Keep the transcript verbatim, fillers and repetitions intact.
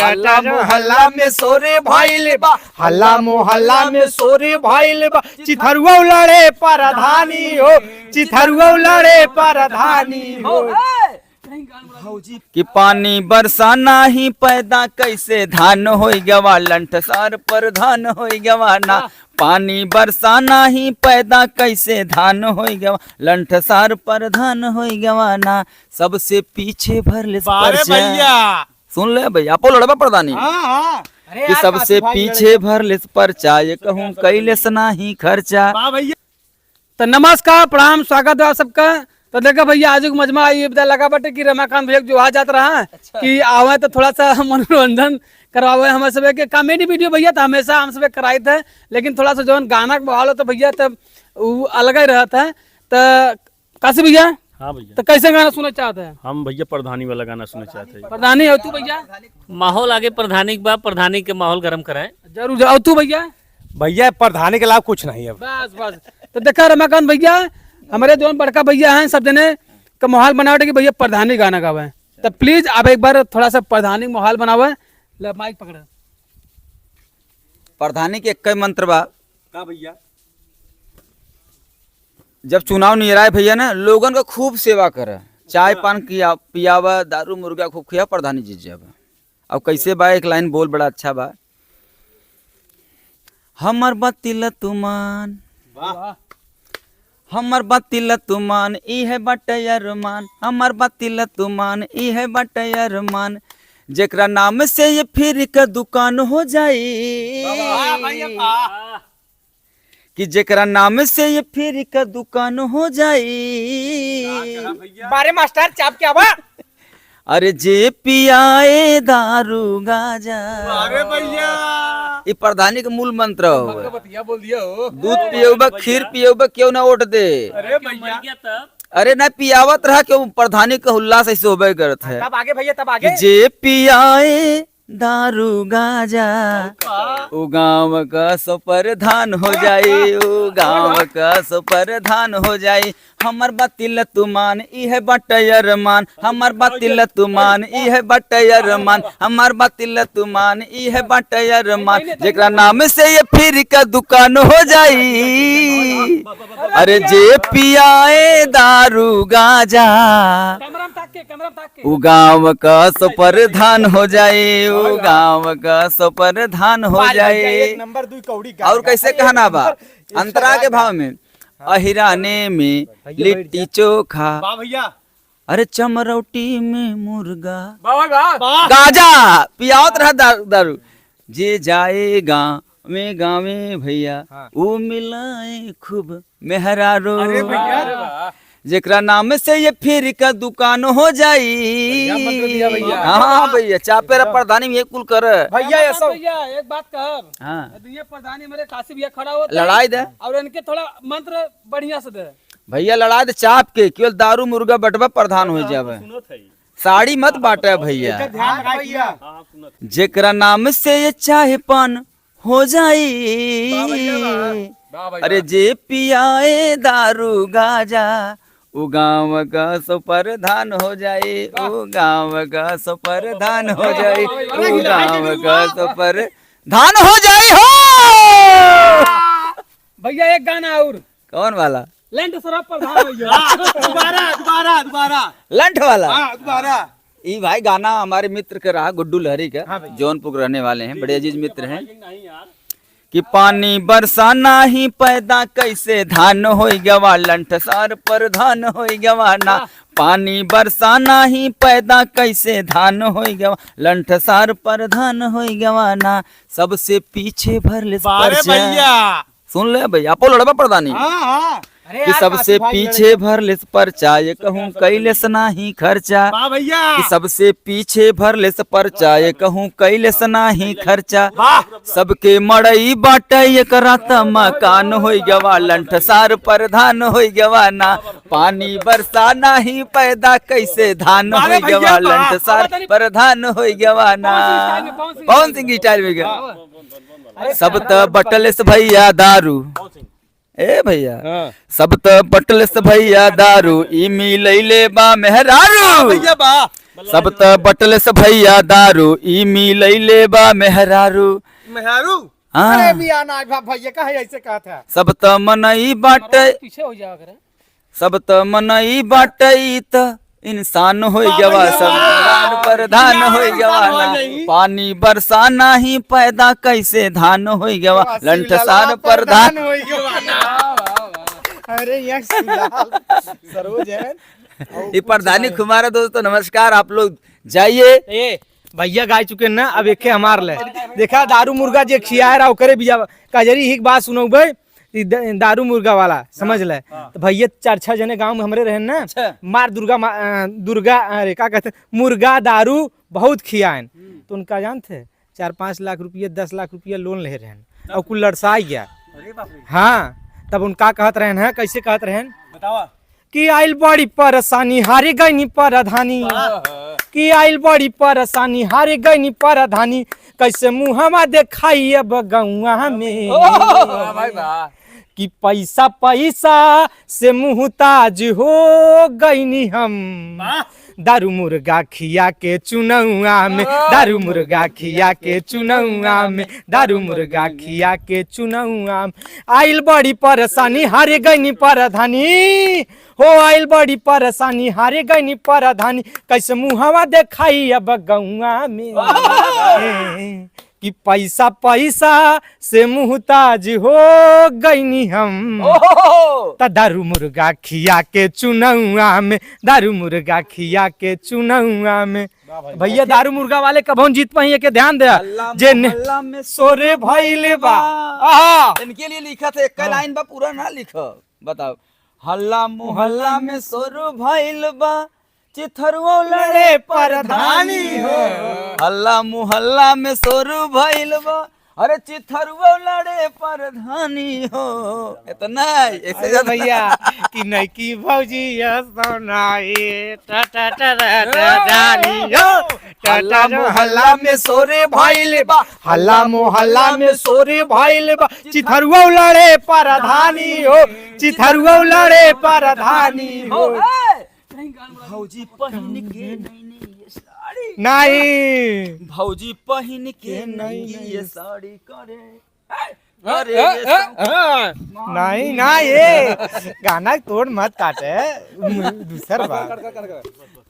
हल्ला मोहल्ला में शोरे भइल बा, हल्ला मोहल्ला में शोरे भइल बा, चिथरुआ लड़े परधानी हो, चिथरुआ लड़े परधानी हो। कि पानी बरसा नाही पैदा कैसे धान होई गवा, लंठ सार परधान होई गवा ना। पानी बरसा नाही पैदा कैसे धान होई गवा, लंठ सार परधान होई गवा ना। सबसे पीछे भर ले बारे पर्चा। भैया। सुन ले भैया, आपो लड़बा परधानी। हाँ, हाँ। अरे कि यार, सबसे काशी भाई पीछे लड़े। भर ले पर्चा, ये कहूँ कैले से नाही खर्चा। वाह भैया। तो नमस्कार, प्रणाम, स्वागत है आप सबका। तो देखा भैया, आज एक मजमा ये बता लगा बाटे कि रमाकांत भैया जो आ जात रहा है अच्छा। कि आवे तो थोड़ा सा मनोरंजन करवावे हम सब के comedy video भैया, तो हमेशा हम सब कराइत है, लेकिन थोड़ा सा जौन गाना के बहाल हो तो भैया तब उ अलग ही रहत है। तो काशी भैया, हाँ भैया। तो कैसे गाना सुनना चाहते हैं? हम भैया प्रधानी वाला गाना सुनना चाहते हैं। प्रधानी हो तू भैया? माहौल आगे प्रधानी के बा, प्रधानी के माहौल गरम कराएं। जरूर, जरूर। और तू भैया? भैया, प्रधानी के अलावा कुछ नहीं है। बस, बस। तो देखा रमाकांत भैया, हमारे जौन बड़का भैया हैं, सब जने का माहौल बनावट कि भैया प्रधानी गाना गावे। तो please आप एक बार थोड़ा सा प्रधानी माहौल बनावे। ले, mic पकड़। प्रधानी के एक मंत्र बा। का भैया? जब चुनाव नियराए भैया ना, लोगन का खूब सेवा करे, चाय अच्छा। पान किया, पियावा, दारू मुर्गा खूब खिया, प्रधानी जीत जावे। अब कैसे बा, एक line बोल बड़ा अच्छा बा। हमर बातिल तुमान, वाह। हमर बातिल तुमान, ई है बाटे अरमान, हमर बातिल तुमान, ई है बाटे अरमान, जेकरा नाम से ये free का दुकान हो जाई। वाह भैया, वाह। कि जेकरा नाम से ये free का दुकान हो जाई। का कहा भैया? बारे मास्टर, चाप क्या बा? अरे जे पियाए दारू गांजा। अरे भैया। ये प्रधानी के मूल मंत्र हो। बतिया बोल दिया हो। दूध पियौबा, खीर पियौबा, क्यों ना वोट दे। अरे भैया। अरे ना पियावत रहा, क्यों प्रधानी के हुल्ला से होबे करत है। तब आगे भैया, तब आगे। कि जे पियाए दारू गांजा, का? उ गाँव का सो प्रधान हो जाई, उ गाँव का सो प्रधान हो जाई। हमर बातिल तुमान, ई है बाटे अरमान, हमर बातिल तुमान, ई है बाटे अरमान, हमर बातिल तुमान, ई है बाटे अरमान, जेकरा नाम से ये free का दुकान हो जाई। अरे जे पियाए दारू गांजा, कैमरा में ताक के, कैमरा में ताक के। उ गाँव का सो प्रधान हो जाए, उ गाँव का सो प्रधान हो जाए। एक नंबर दुई कौड़ी गाना। और कैसे कहना बा? एक अंतरा के भाव में, हाँ। अहिराने में भैया, लिट्टी चोखा। वाह भैया। अरे चमरौटी में मुर्गा। वाह, वाह, वाह। गांजा पियावत रहा दा-, दारू। जे जाए गाँव में, गाँव में भैया, हाँ। उ मिलाए खूब मेहरारू। अरे भैया। जेकरा नाम से ये free का दुकान हो जाई। बढ़िया मंत्र दिया भैया। हाँ, हाँ, भैया, चापेरा प्रधानी में ये कुल कर। भैया, ये सब भैया, एक बात कहब। हाँ। दुनिया प्रधानी मेरे काशी भैया खड़ा होता है। लड़ाई दे। और इनके थोड़ा मंत्र बढ़िया से दे। भैया, लड़ाई दे चाप के, केवल दारू मुर्गा बटवा प्रधान हो जावे। साड़ी मत बांटे भैया। ध्यान रखा भैया। जेकरा नाम से ये चाय पान हो जाई। वाह भैया, वाह। वाह भैया। अरे जे पियाए दारू गांजा, उ गाँव का सो प्रधान हो जाई, उ गाँव का सो प्रधान हो जाई, उ गाँव का सो प्रधान हो जाई हो। भैया एक गाना और। कौन वाला? लंठ सार प्रधान हो गया। हाँ, दोबारा, दोबारा, दोबारा। लंठ वाला? हाँ, दोबारा। ई भाई गाना हमारे मित्र के रहा, गुड्डू लहरी का, हाँ भाई। जौनपुर के रहने वाले हैं, बड़े अजीज मित्र हैं। कि पानी बरसा नाही पैदा कैसे धान होई गवा, लंठ सार प्रधान होई गवा ना। हाँ। पानी बरसा नाही पैदा कैसे धान होई गवा, लंठ सार प्रधान होई गवा ना। सबसे पीछे भर ले बारे पर्चा। भैया। सुन ले भैया, आपो लड़बा प्रधानी। हाँ, हाँ। अरे कि यार, सबसे काशी भाई पीछे लड़े। भर ले पर्चा, ये कहूँ कैले से नाही खर्चा। वाह भैया। कि सबसे पीछे भर ले पर्चा, ये कहूँ कैले से नाही खर्चा। वाह। सबके मड़ई बाटे, एकरा त मकान होई गवा, लंठ सार प्रधान होई गवा ना। पानी बरसा नाही पैदा कैसे धान अरे होई भैया, गवा, वाह। लंठ सार प्रधान होई गवा ना। पवन सिंह style में, पवन सिंह style में। पवन सिंह style में गवा। अरे सब त बटलेस भैया दारू। ए भैया, हाँ। सब त बटलेस भैया दारू, ई मिलैले बा मेहरारू। वाह भैया, वाह। सब त बटले से भैया दारू, ई मिलैले बा मेहरारू। मेहरारू? हाँ। अरे मियाँ ना भा-, भैया काहे ऐसे कहत है? सब त मनई बाटे, पीछे हो जावा करे। सब त मनई बाटे, ई त इंसान हो गवा, सब प्रधान प्रधान हो गवा ना। पानी बरसा नाही पैदा, कैसे धान हो गवा, लंठसान प्रधान। हो गवा ना। अरे यार, सरोज है। ये प्रधानी खुमारा दोस्तों, नमस्कार। आप लोग जाइए। ए, भैया गाय चुके ना, अब एके हमार ले। देखा, दारू मुर्गा जे खियाए रहा, ओकरे बिया कजरी ही बात सुनौबे। ई द-, दारू मुर्गा वाला, समझ ले। हाँ। तो भैया चार छह जने गांव में हमरे रहन ना, अच्छा। मार दुर्गा मा-, अ, दुर्गा, अरे का कहते, मुर्गा दारू बहुत खियाएन। हम्म। तो उनका जानते, चार पाँच लाख रुपया, दस लाख रुपया लोन ले रहन, और कुल लड़साई गया। अरे बाप रे। हाँ, तब उनका कहत रहन है, कैसे कहत रहन? बतावा। कि आइल बड़ी परेशानी, हारे गईनी प्रधानी। वाह। कि आइल बड़ी परेशानी, हारे गईनी प्रधानी, कैसे मुहवा देखाई अब गौआ में। वाह भाई वाह। कि पैसा पैसा से मुहताज हो गईनी हम। वाह। दारू मुर्गा खिया के चुनौआ में, वाह। दारू मुर्गा खिया के चुनौआ में, दारू मुर्गा खिया के चुनौआ में। आइल बड़ी परेशानी, हारे गईनी प्रधानी। हो आइल बड़ी परेशानी, हारे गईनी प्रधानी, कैसे मुहवा देखाई अब गौआ में। कि पैसा पैसा से मुहताज हो गईनी हम। ओहो! त दारू मुर्गा खिया के चुनौआ में, दारू मुर्गा खिया के चुनौआ में। वाह भाई, भैया, वाह। दारू मुर्गा वाले कबहुँ जीत पाई, एके ध्यान दे। हल्ला जे ने-, मोहल्ला में शोर भइल बा। आहा। इनके लिए लिखा था, एक हाँ। लाइन बा, पूरा ना लिखो। बताओ। हल्ला मोहल्ला में शोर भइल बा, चिथरुओ लड़े प्रधानी हो। हल्ला मोहल्ला में शोर भइल बा, अरे चिथरुओ लड़े प्रधानी हो। इतना ही, ऐसे अरे ज्यादा भैया, कि नइकी भौजी ये सोनाई, टा टा टा टा टा जानी हो। हल्ला मोहल्ला में शोर भइल बा, हल्ला मोहल्ला में शोर भइल बा, चिथरुओ लड़े प्रधानी हो, चिथरुओ लड़े प्रधानी हो। भौजी पहिन के नई नई ये साड़ी। नहीं। भौजी पहिन के नई नई ये साड़ी करे। अरे, अरे, ये अरे, सब अरे। नहीं, ना, ये गाना तोड़ मत काटे, दूसर बात। कर, कर, कर, कर।